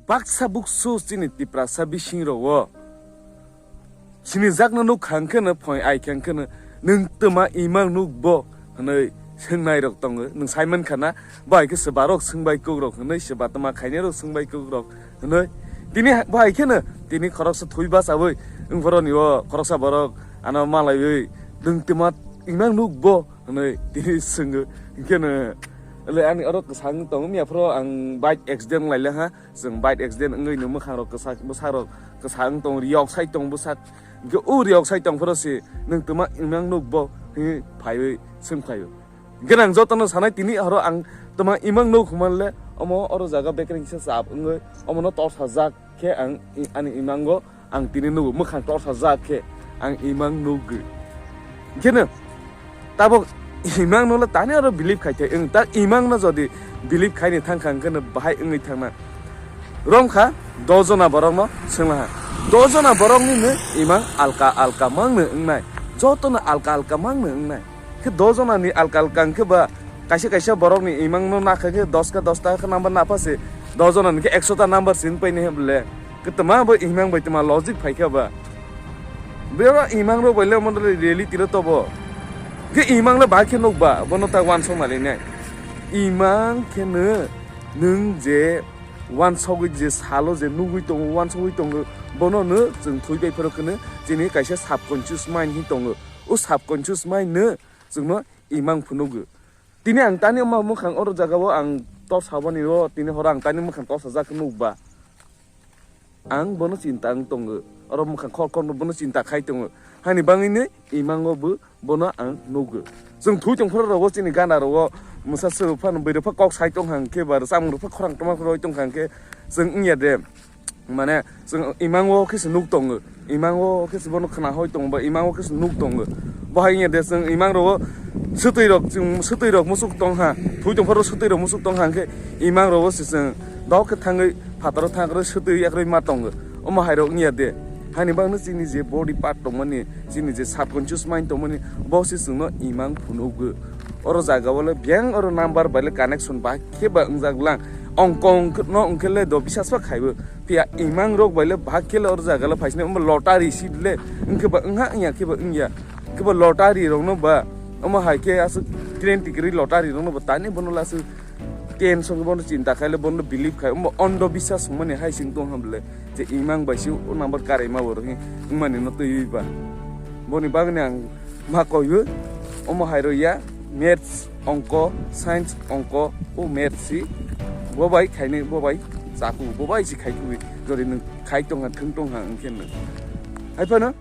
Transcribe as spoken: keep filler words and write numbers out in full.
baksa buksu chini Tiprasa bising rogo sinijakno nuk kha hwnkhe no, phoi ai kha hwnkhe no, "Nwng twma imang nuk bo?" hwnwi swngnai rok tongo. Nwng sai man kha na, bo hai khe se barok swngbai kuk rok hwnwi, se batama khainai rok swngbai kuk rok hwnwi. Tini ha-, bo hai khe no, tini khoroksa thwi bachawi wng phoro ni o khoroksa borok ano malaiwi, "Nwng twma imang nuk bo?" hwnwi tini swngo. Hwnkhe no, le ani oro kwsang tongo, miya phoro ang bike accident lai le ha. Chwng bike accident wngwi no mwkhang rok kwsa, bwsak rok kwsa wng tong, riyok sai tong bwsak. Hwnkhe o riyok sai tong phoro se, "Nwng twma imang nuk bo?" hwnwi phaiwi swng phaio. Hwnkhe ang jotono sanai tini horo ang twma imang nuk hwnman le, omo oro jaga bekreng kisa chap wngwi omono torsajak khe ang i-, ani imango ang tini nugo, mwkhang torsajak khe ang imang nugwi. Hwnkhe no tabok imang no le tani oro believe khai thai, wng ta imang no jodi believe khai ni thang kha hwnkhe no bahai wngwi thangna. Romkha dos jona borok no swnglaha. Dos jona borok ni no imang alka alka mang no wngnai. Joto no alka alka mang no wngnai. Khe dos jona ni alka alka hwnkhe ba kaisa kaisa borok ni imang no nakha khe dos ka dos ta khe number napha se, dos jona ni khe ekso ta number sin pai ni hwnle. Kwtama bo imang bai twma logic phai kha ba. Bero imang rok bai le mon rally tiro tobo. Ge imang le ba khe nuk ba, bono ta wansok mali ne. Imang khe no nwng je wansogwi je salo je nugwi tongo, wansogwi tongo, bono no chwng thwi bai phoro khe no chini kaisa subconscious mind hi tongo. O subconscious mind no chwngno imang phunugo. Tini ang tani ma mwkhang oro jaga o ang tor saboni o, tini horo ang tani mwkhang tor sajak nuk ba. Ang bono chinta wng tongo. Oro mwkhang khor khorno bono chinta khai tongo. Hani bangwino imango bo bono ang nugo. Chwng thwi tong phuru rogo chini gana rogo mwsa swrwk phano bwrwi pha kok sai tong hang khe ba rwchapmung rok pha khorang tongma roi tong hang khe chwng wngya de. Mane chwng imango khe se nuk tongo. Imango khe se bono khna hoi tongo ba imango khe se nuk tongo. Bo hai wngya de chwng imang rogo swtwi rok, chwng swtwi rok musuk tong ha. Thwi tong phuru swtwi rok musuk tong hang khe imang rogo se chwng dok khe thangwi phataro thang kwrwi swtwi yakrwi ma tongo. Omo hai rok wngya de. Hani bangno chini je body part tongmani, chini je subconscious mind tongmani, bo se chwngno imang phunugo. Oro jaga o le biyang oro number bai le connection ba khe ba wngjak lang. Ongkong no wngkhe le do bisas ba khaibo. Phiya imang rok bai le ba khe le oro jaga le phaisne omo lottery seat le wngkhe ba wngha wngya khe ba wngya. Khe ba lottery rok no ba omo hai khe aswk train ticket ri lottery rok no ba tani bono le aswk tension bono chinta khai le bono believe khai omo ondo bisas wngmani hai sing tong ham le. Je imang bai se o number karai ma bo rohi wngmani no twiwi ba. Boni bagwi ang ma koiwi omo hai roi ya, maths, ongko, science, ongko, o maths si bo bai khainai, bo bai chaku, bo bai si khai kuwi. Jodi nwng khai tong ha, thwng tong ha, wngkhe nwng. Hai phano